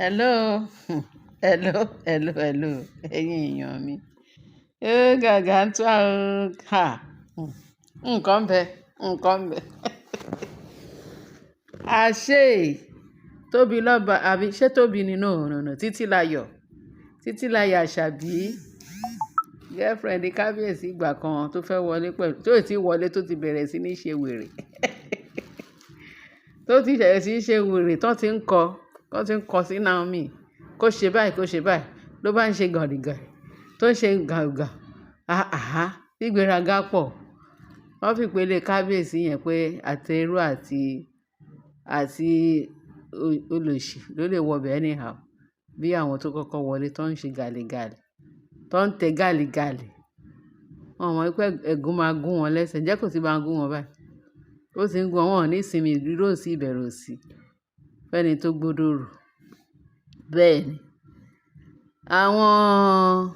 Hello, hello, hello, hello, ẹ̀yin èèyàn mi. Ó gàgà ń tún o. Ha! Nǹkan ń bẹ, nǹkan ń bẹ. Àṣé Tóbi lọ́ba, àbí ṣé Tóbi ni? No, no, no. Títílayọ̀, Títílayọ̀ Àṣàbí, girlfriend kábíyèsí ìgbà kan tó fẹ́ wọlé pẹ̀lú, tó ì tí wọlé tó ti bẹ̀rẹ̀ sí ní ṣe wèrè. Tó ti bẹ̀rẹ̀ sí ní ṣe wèrè, tó ti ń kọ sí Naomi. Kó ṣe báyìí, kó ṣe báyìí. Ló bá ń ṣe gànrìngàn, tó ń ṣe gàngàn. Àhá, ìgbéraga pọ̀. Wọ́n fi ìpele kábíyèsí yẹn pé àti ẹrú àti olòṣì ló lè wọ bẹ̀ anyhow. Bí àwọn tó kọ́kọ́ wọlé tó ń ṣe gàlè-gàlè, tó ń tẹ gàlè-gàlè. Wọ́n mọ̀ wípé ẹ̀gún máa gún wọn lẹ́sẹ̀. Ǹjẹ́ kò sì máa gún wọn báyìí? Ó sì ń gún wọn, wọ́n ò ní ìsinmi, ìdúró sí ìbẹ̀rù sí. Fẹ́ni tó gbódò rù. Bẹ́ẹ̀ ni. Àwọn,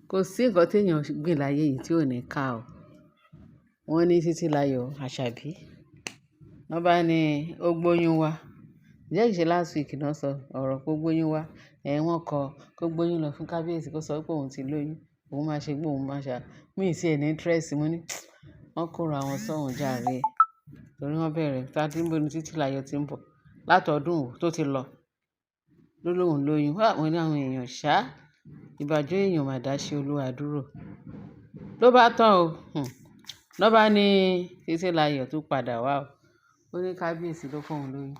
kò sí nǹkan tí èèyàn gbìn láyé yìí tí ò ní ká o. Wọ́n ní Títílayọ̀ Àṣàbí. Wọ́n bá ní ó gbóyún wá. Ǹjẹ́ kìí ṣe last week náà sọ ọ̀rọ̀ pé ó gbóyún wá? Ẹ̀ wọ́n kọ kó gbóyún lọ fún kábíyèsí kó sọ pé òun ti lóyún. Òun máa ṣe gbó, òun máa ṣa. Mi ì tí ẹ ní interest, mo ní wọ́n kóra wọn sọ́hun jàre. Torí wọ́n bẹ̀rẹ̀, tá tí níbo ni Títílayọ̀ tí ń bọ̀. Látọdún tó ti lọ. Ló lóhùn lóyún. Wá, mo ní àwọn èèyàn ṣá. Ìbàjẹ́ èèyàn máa dá ṣe Olúwa dúró. Ló bá tán o. Ló bá ní Títílayọ̀ tó padà wá o. Ó ní kábíyèsí ló fún òun lóyún.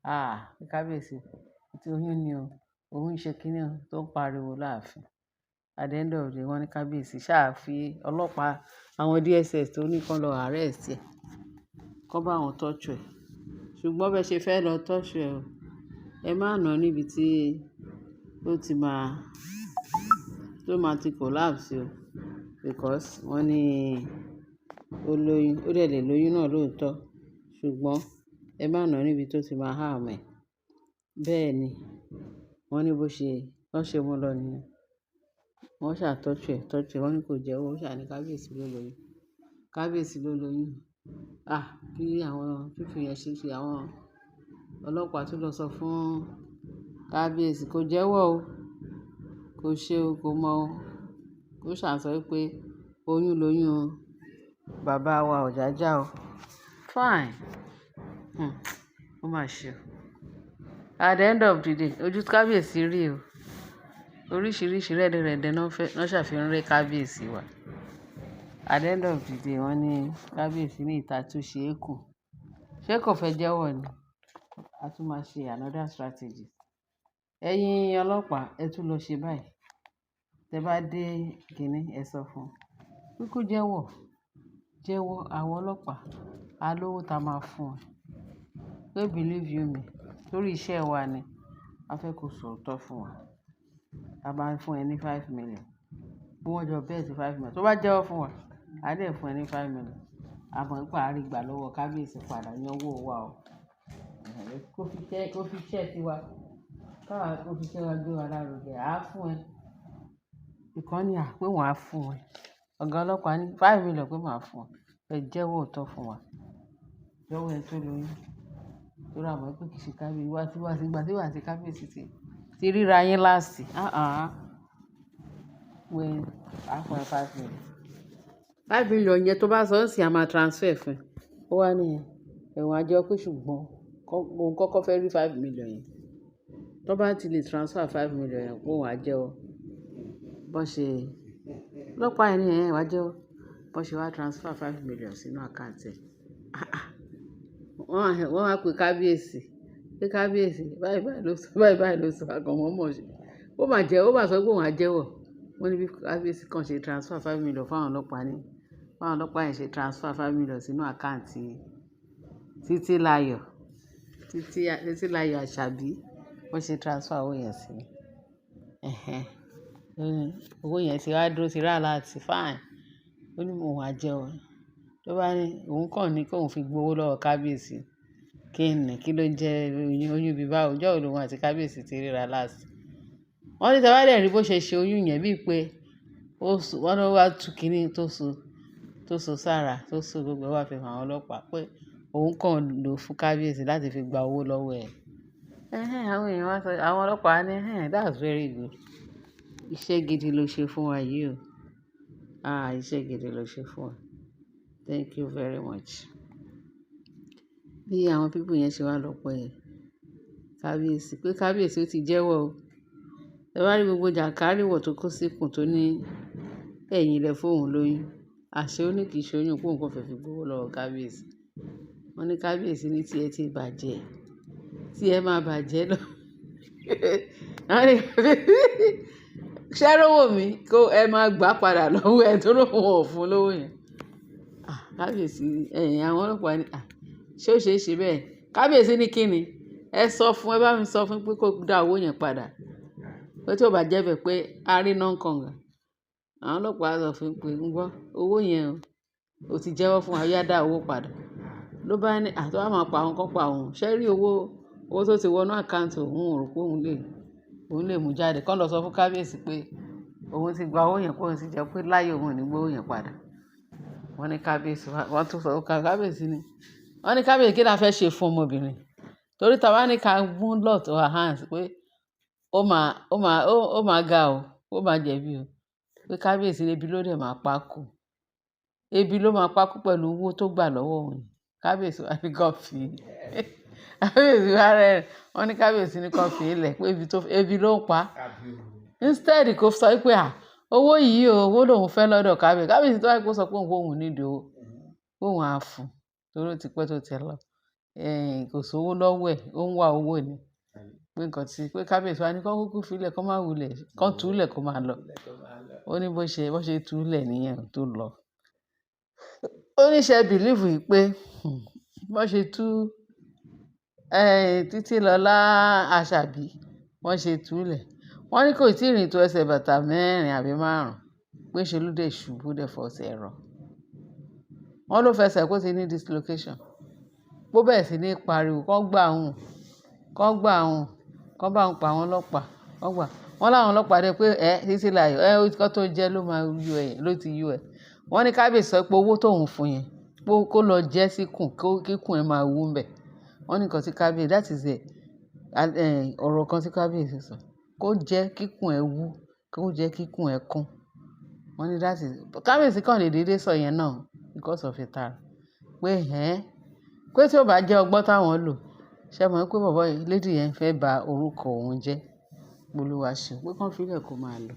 Ah! Kábíyèsí, tí oyún ni o. Òun ń ṣe kíní o tó ń pariwo láàfin. At the end of the day, wọ́n ní kábíyèsí ṣá fi ọlọ́pàá, àwọn DSS tó ní kí wọ́n lọ arrest ẹ̀. Kọ́ bá wọn torture ẹ̀. Ṣùgbọ́n bí ẹ ṣe fẹ́ lọ torture ẹ o, ẹ má nà níbi tí ó ti máa, tó máa ti collapse o. Because wọ́n ní ó lóyún, ó dẹ̀ lè lóyún náà lóòótọ́. Ṣùgbọ́n ẹ má nà níbi tó ti máa harm ẹ̀. Bẹ́ẹ̀ ni, wọ́n ní bó ṣe, wọ́n ṣe mú lọ nìyẹn. Wọ́n ṣà torture ẹ̀, torture ẹ̀, wọ́n ní kò jẹ́wọ́, ó ṣà ní kábíyèsí ló lóyún. Kábíyèsí ló lóyún. Ah! Bí àwọn people yẹn ṣe ṣe, àwọn ọlọ́pàá tún lọ sọ fún kábíyèsí kò jẹ́wọ́ o. Kò ṣe o, kò mọ̀ o. Ó ṣà sọ wípé oyún lóyún o. Bàbá wa Ọ̀jájá o. Fine. Ó mà ṣe o. At the end of the day, ojú kábíyèsí rí o. Oríṣiríṣi rẹ́dẹ̀rẹ́dẹ́ náà fẹ́, náà ṣàfihàn rí kábíyèsí wa. At the end of the day, wọ́n ní kábíyèsí ní ìta tó ṣe é kù. Ṣé kò fẹ́ jẹ́wọ́ ni? A tún máa ṣe another strategy. Ẹ̀yin ọlọ́pàá, ẹ tún lọ ṣe báyìí. Tẹ bá dé kíní, ẹ sọ fún un. Pé kó jẹ́wọ́, jẹ́wọ́ àwọn ọlọ́pàá. A lówó ta máa fún ẹ. Pé believe you me. Torí iṣẹ́ wa ni. A fẹ́ kó sọ òótọ́ fún wa. A máa fún ẹ ní 5 million. Bí wọ́n jọ bet 5 million. Tó bá jẹ́wọ́ fún wa, a lè fún ẹ ní 5 million. A mọ̀ pé a rí gbà lọ́wọ́ kábíyèsí padà ní owó wa o. Kó fi iṣẹ́ tiwa. Ká kó fi iṣẹ́ wa gbé wa lárugẹ. A fún ẹ. Ìkan ní à pé wọ́n á fún ẹ. Ọ̀gá ọlọ́pàá ní 5 million pé màá fún ẹ. Ẹ jẹ́wọ́ òótọ́ fún wa. Jẹ́wọ́ ẹni tó lóyún. Torí a mọ̀ pé kì í ṣe kábíyèsí. Wá sí wá sí ìgbà tí ìwọ àti kábíyèsí ti ríra yín last. Ah ah. Wẹ́ a fún ẹ 5 million. 5 million yẹn tó bá sọ ọ́ sì a máa transfer fún ẹ. Ó wá ní ẹ̀wọ̀n a jẹ́ pé ṣùgbọ́n òun kọ́kọ́ fẹ́ rí 5 million yẹn. Tó bá ti lè transfer 5 million yẹn, òun á jẹ́wọ́. Bó ṣe ọlọ́pàá yẹn ní ẹ̀ wá jẹ́wọ́. Bó ṣe wá transfer 5 million sínú account ẹ̀. Ah ah. Wọ́n wá pe kábíyèsí. Pé kábíyèsí báyìí báyìí ló sọ, báyìí báyìí ló sọ, a kàn mọ̀ mọ̀ ṣe. Ó máa jẹ́, ó máa sọ pé òun á jẹ́wọ́. Wọ́n ní bí kábíyèsí kan ṣe transfer 5 million fún àwọn ọlọ́pàá ní. Fún àwọn ọlọ́pàá yẹn ṣe transfer 5 million sínú account Títílayọ̀. Títílayọ̀ Àṣàbí. Wọ́n ṣe transfer owó yẹn sí. Ẹ̀hẹn. Owó yẹn ti wá dúró ti rí alert fine. Ó ní òun á jẹ́wọ́. Ló bá ní òun kàn ní kí òun fi gbowó lọ́wọ́ kábíyèsí. Kí ni? Kí ló ń jẹ́ oyún, oyún bí báwo? Ọjọ́ wo lòun àti kábíyèsí ti ríra last? Wọ́n ní tí a bá dẹ̀ rí bó ṣe ṣe oyún yẹn bí i pé ó so, wọ́n ló wá tú kíní tó so sára, tó so gbogbo ẹ wá fi hàn àwọn ọlọ́pàá pé òun kàn lò fún kábíyèsí láti fi gba owó lọ́wọ́ ẹ̀. Ẹhẹ́n, àwọn èèyàn wá sọ, àwọn ọlọ́pàá ní, "Ẹhẹ́n, that's very good. Iṣẹ́ gidi ló ṣe fún wa yìí o. Ah, iṣẹ́ gidi ló ṣe fún wa. Thank you very much." Bí àwọn people yẹn ṣe wá lọ pé kábíyèsí, pé kábíyèsí ó ti jẹ́wọ́ o. Ẹ bá rí gbogbo jànkárìwọ̀ tó kó síkùn tó ní ẹ̀yìn lẹ fún òun lóyún. Àṣé ó ní kì í ṣe oyún pé òun kò fẹ́ fi gbowó lọ́wọ́ kábíyèsí. Wọ́n ní kábíyèsí ní tí ẹ ti bàjẹ́, tí ẹ máa bàjẹ́ lọ. Wọ́n ní ṣé rówó mi kó ẹ máa gbà padà lọ́wọ́ ẹ tó lóun ò fún lówó yẹn. Ah, kábíyèsí, ẹ̀yìn àwọn ọlọ́pàá ní, "À, ṣé ó ṣe é ṣe bẹ́ẹ̀?" Kábíyèsí ní kí ni? Ẹ sọ fún, ẹ bá mi sọ fún pé kó dá owó yẹn padà. Pé tí ó bá jẹ́ bẹ́ẹ̀ pé a rí iná kànga. Àwọn ọlọ́pàá sọ fún pé, "Ń gbọ́, owó yẹn o, o ti jẹ́wọ́ fún wa, yá dá owó padà." Ló bá ní, à tó bá máa pa òun kó pa òun. Ṣé rí owó, owó tó ti wọ inú account òun, òun rò pé òun lè mú jáde. Kọ́ lọ sọ fún kábíyèsí pé òun ti gba owó yẹn pé òun sì jẹ́ pé láyé òun ò ní gbé owó yẹn padà. Wọ́n ní kábíyèsí wá, wọ́n tún sọ fún kábíyèsí ní, wọ́n ní kábíyèsí kí la fẹ́ ṣe fún ọmọbìnrin. Torí tí a bá ní ká mú law to our hands pé ó máa ga o, ó máa jẹ̀bi o. Pé kábíyèsí ebi ló dẹ̀ máa pa kú. Ebi ló máa pa kú pẹ̀lú owó tó gbà lọ́wọ́ òun. Kábíyèsí wá ní kó fi, kábíyèsí wá rẹ́rìn. Wọ́n ní kábíyèsí ní kó fi í lẹ̀ pé ebi ló ń pa. Instead kó sọ pé à, owó yìí o, owó lòun fẹ́ lọ́dọ̀ kábíyèsí. Kábíyèsí tó bá kó sọ pé òun need owó, pé òun á fún un torí ó ti pẹ́ tó ti lọ. Kò sí owó lọ́wọ́ ẹ̀, ó ń wá owó ni. Pé nǹkan tí, pé kábíyèsí wá ní kó kúkú fi í lẹ̀, kó má wulẹ̀, kó tú lẹ̀ kó máa lọ. Ó ní bó ṣe tú lẹ̀ níyẹn tó lọ. Ó ní ṣe believe pé bó ṣe tú, Títílọlá Àṣàbí, wọ́n ṣe tú lẹ̀. Wọ́n ní kò tí ì rìn tó ẹsẹ̀ bàtà mẹ́rin àbí márùn-ún pé ṣe ló dé ṣubú dẹ̀ fọsẹ̀ rọ. Wọ́n ló fẹsẹ̀ kó ti ní dislocation. Bó bẹ̀rẹ̀ sí ní pariwo, kó gbà òun, kó gbà òun, kó bá òun pa àwọn ọlọ́pàá, kó gbà. Wọ́n láwọn ọlọ́pàá dé pé ẹ Títílayọ̀, ẹ nǹkan tó jẹ́ ló máa yọ ẹ, ló ti yọ ẹ. Wọ́n ní kábíyèsí sọ pé owó tó ń fún yẹn, pé kó lọ jẹ́ síkùn, kó kíkùn ẹ máa wú ńbẹ̀. Wọ́n ní nǹkan tí kábíyèsí, that is it, ọ̀rọ̀ kan tí kábíyèsí sọ. Kó jẹ́ kíkùn ẹ wú, kó jẹ́ kíkùn ẹ kún. Wọ́n ní that is, kábíyèsí kàn lè dédé sọ yẹn náà because of ìtara. Pé ẹ́, pé tí ó bá jẹ́ ọgbọ́n táwọn lò, ṣé ẹ mọ̀ pé bọ̀bọ́ yìí, lady yẹn fẹ́ ba orúkọ òun jẹ́. Olúwa ṣeun, pé kí wọ́n fi í lẹ̀ kó máa lọ.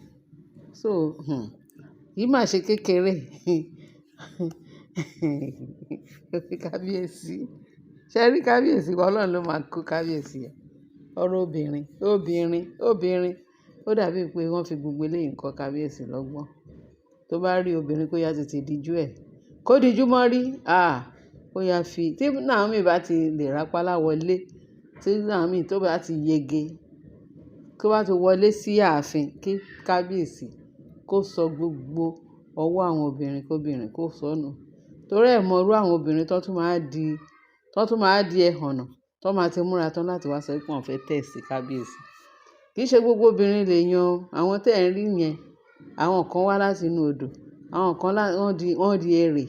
So, kì í má ṣe kékeré. Kábíyèsí. Ṣé ẹ rí kábíyèsí wa? Ọlọ́run ló máa kó kábíyèsí ẹ. Ọ̀rọ̀ obìnrin, obìnrin, obìnrin. Ó dàbí pé wọ́n fi gbogbo eléyìí kọ́ kábíyèsí lọ́gbọ́n. Tó bá rí obìnrin kó yá tètè dijú ẹ̀. Kó dijú mọ́ rí, ah, ó yá fi. Tí Naomi bá ti lè rápálá wọlé, tí Naomi tó bá ti yege, tó bá ti wọlé sí ààfin, kí kábíyèsí kó sọ gbogbo ọwọ́ àwọn obìnrin kóbìnrin kó sọnù. Torí ẹ mọ irú àwọn obìnrin tó tún máa di, tó tún máa di ẹhànà, tó máa ti múra tán láti wá sọ pé wọ́n fẹ́ tẹ̀ sí kábíyèsí. Kì í ṣe gbogbo obìnrin lè yan o. Àwọn tí ẹ̀ ń rí yẹn, àwọn kan wá láti inú odò, àwọn kan lá, wọ́n di erè,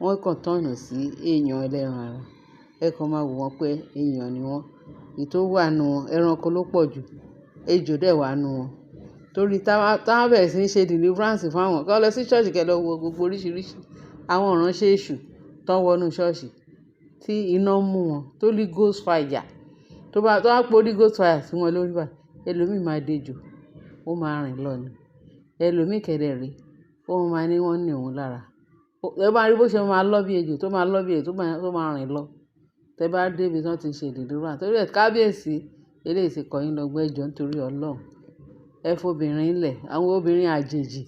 wọ́n kàn turn sí èèyàn ẹlẹ́ran ara. Ẹ kàn máa wò wọ́n pé èèyàn ni wọ́n. Èyí tó wà nínú wọn, ẹranko ló pọ̀ jù. Ejò dẹ̀ wà nínú wọn. Torí tá bá bẹ̀rẹ̀ sí ní ṣe deliverance fún àwọn, kó lọ sí church kí ẹ lọ wo gbogbo oríṣìíríṣìí àwọn ìránṣẹ́ èṣù tó ń wọ inú church tí iná ń mú wọn, tó Holy Ghost fire. Tó bá pe Holy Ghost fire sí wọn lórí báyìí, ẹlòmíì máa dejò, ó máa rìn lọ ni. Ẹlòmíì kẹ̀dẹ̀ rí, ó máa ní wọ́n ní òun lára. Ẹ máa rí bó ṣe máa lọ́ bí ejò, tó máa lọ́ bí ejò, tó máa rìn lọ. Tẹ bá dé ibi tí wọ́n ti ń ṣe deliverance. Torí ẹ kábíyèsí, eléyìí ti kọ́ yín lọ́gbọ́n ẹ jọ̀ọ́ nítorí Ọlọ́run. Ẹ fobìnrin lẹ̀, àwọn obìnrin àjèjì,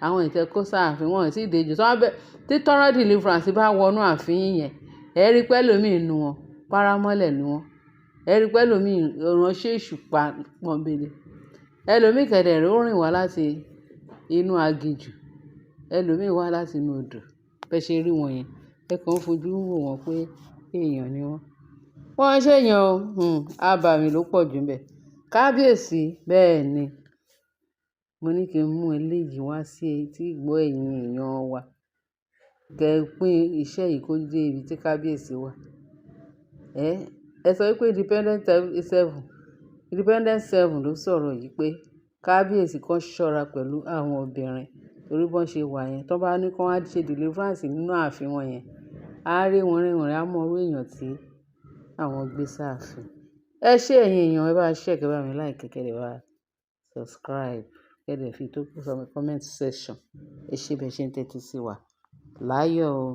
àwọn ìtẹ́ kó sáàfin, wọ́n ò tí ì dejò. Tí wọ́n bẹ́, tí thorough deliverance bá wọ inú ààfin yẹn, ẹ rí pé ẹlòmíì nínú wọn, paramọ́lẹ̀ ni wọ́n. Ẹ rí pé ẹlòmíì ìránṣẹ́ èṣù pa pọ́nńbélé. Ẹlòmíì kẹ̀dẹ̀ rí ó rìn wá láti inú aginjù. Ẹlòmíì wá láti inú odò. Bẹ́ ṣe rí wọn yẹn, ẹ kàn ń fojú wò wọ́n pé èèyàn ni wọ́n. Wọ́n ṣé èèyàn o, abàmì ló pọ̀ jù níbẹ̀. Kábíyèsí, bẹ́ẹ̀ ni. Mo ní kí n mú eléyìí wá sí etí ìgbọ́ ẹ̀yin èèyàn wa. Kẹ́ pín iṣẹ́ yìí kó dé ibi tí kábíyèsí wà. Ẹ sọ wípé independent seven. Independent Seven ló sọ̀rọ̀ yìí pé kábíyèsí kan ṣọ́ra pẹ̀lú àwọn obìnrin torí bọ́n ṣe wà yẹn, tó bá ní kí wọ́n ṣe deliverance nínú ààfin wọn yẹn, á rí wìnrìnwìnrìn, á mọ irú èèyàn tí àwọn gbé sáàfin. Ẹ ṣé ẹ̀yin èèyàn, ẹ bá share, kẹ́ bá mi like, kẹ́ dẹ̀ bá subscribe, kẹ́ dẹ̀ fi tó kù sínú comment section. Ẹ ṣé bẹ́ẹ̀ ṣe ń tẹ́tí sí wa. Láyọ̀ o.